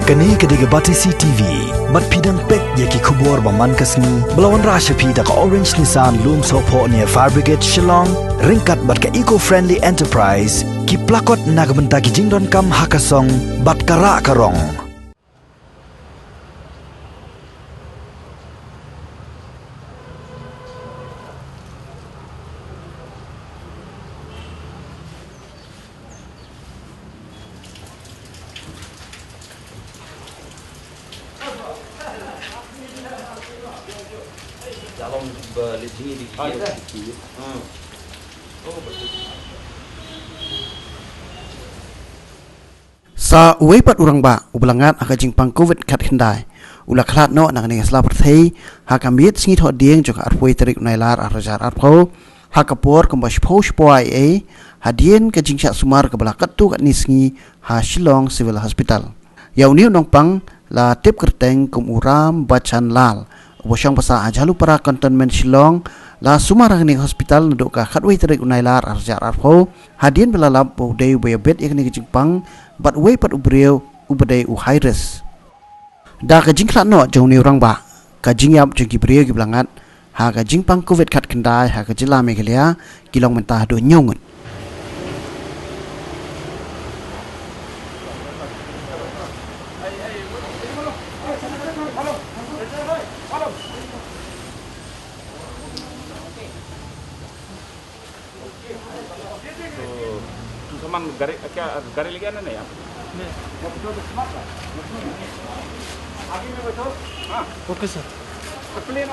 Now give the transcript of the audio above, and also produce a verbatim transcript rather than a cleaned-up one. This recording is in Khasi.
Kane ka dei ka Batesi T V. Bad phi dang peit ïa ki khubor ba man ka sngi ba la wanrah sha phi da ka Orange Nissan Lumsohphoh near Fire Brigade Shillong, ryngkat bad ka Eco Friendly Enterprise, ki plakot na ka bynta ki jingdonkam ha ka song bad ka rah ka rong. Sa uwei pat u rangbah uba la ngat ha ka jingpang covid khatkhyndai u la khlad noh na kane ka sla pyrthei ha ka miet sngi Thohdieng jong ka arphew tarik u Nailar arhajar arphew, ha ka por kumba shiphew shiphew ei ei, hadien ka jingshah sumar kaba la katto katne sngi ha Shillong Civil Hospital. Ïa une u nongpang la tip kyrteng kum u Ram Bachan Lal, uba shong basa ha Jhalupara Cantonment Shillong, la sumar ha kane ka hospital naduh ka khatwei tarik u Nailar arhajar arphew, hadien ba la lap ba u dei uba ïabit ïa kane ka jingpang bad uwei pat u briew uba dei u high risk. Da ka jingkhlad noh jong une u rangbah, ka jingïap jong ki briew kiba la ngat ha ka jingpang covid khatkhyndai ha ka jylla Meghalaya ki long mynta haduh hynñiew ngut. तो, तो सामान गाड़ी, क्या गाड़ी लेके आना नहीं आप? नहीं। वो तो सामान का। हाँ। ओके सर। तो प्लेन।